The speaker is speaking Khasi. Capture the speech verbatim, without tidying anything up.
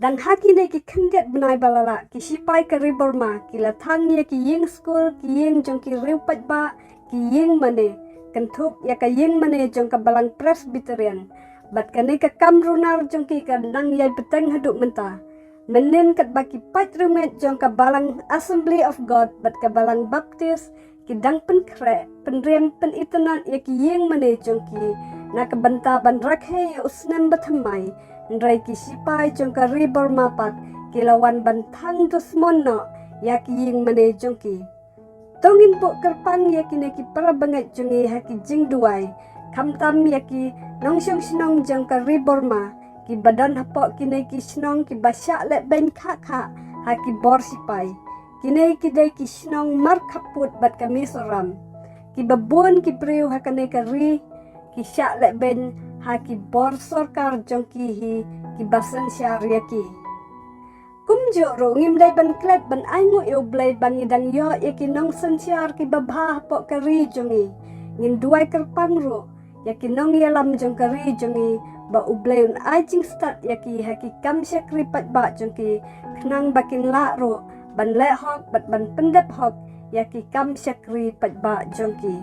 Dang ha kine ki khyndiat bnai ba la lah, ki shipai ka ri Burma ki la thang ïa ki ïing skul, ki ïing jong ki riew paidbah, ki ïing mane, kynthup ïa ka ïing mane jong ka Balang Presbyterian. Bad kane ka kam runar jong ki ka nang ïai bteng haduh mynta. Mynnin katba ki paid riewngeit jong ka Balang Assembly of God bad ka Balang Baptist ki dang pynkhreh, pynriam, pynitynnad ïa ki ïing mane jong ki na ka bynta ban rakhe ïa u snem bathymmai, hynrei ki shipai jong ka ri Burma pat ki la wan ban thang dusmon noh ïa ki ïing mane jong ki. To ngin buh kyrpang ïa kine ki para bangeit jong ngi ha ki jingduwai, khamtam ïa ki nongshong shnong jong ka ri Burma, ki ba don hapoh kine ki shnong ki ba shah lehbeiñ khah khah ha ki bor shipai. Kine ki dei ki shnong markhappud bad ka Mizoram. Ki ba bun ki briew ha kane ka ri ki shah lehbeiñ ha ki bor sorkar jong ki hi, ki ba synshar ïa ki. Kumjuh ruh ngim dei ban klet ban ainguh ïa U Blei ba ngi dang ïoh ïa ki nongsynshar ki babha hapoh ka ri jong ngi. Ngin duwai kyrpang ruh ïa ki nongïalam jong ka ri jong ngi ba U Blei un ai jingstad ïa ki ha ki kam shakri paidbah jong ki, khnang ba kin lah ruh ban leh hok bad ban pyndep hok ïa ki kam shakri paidbah jong ki.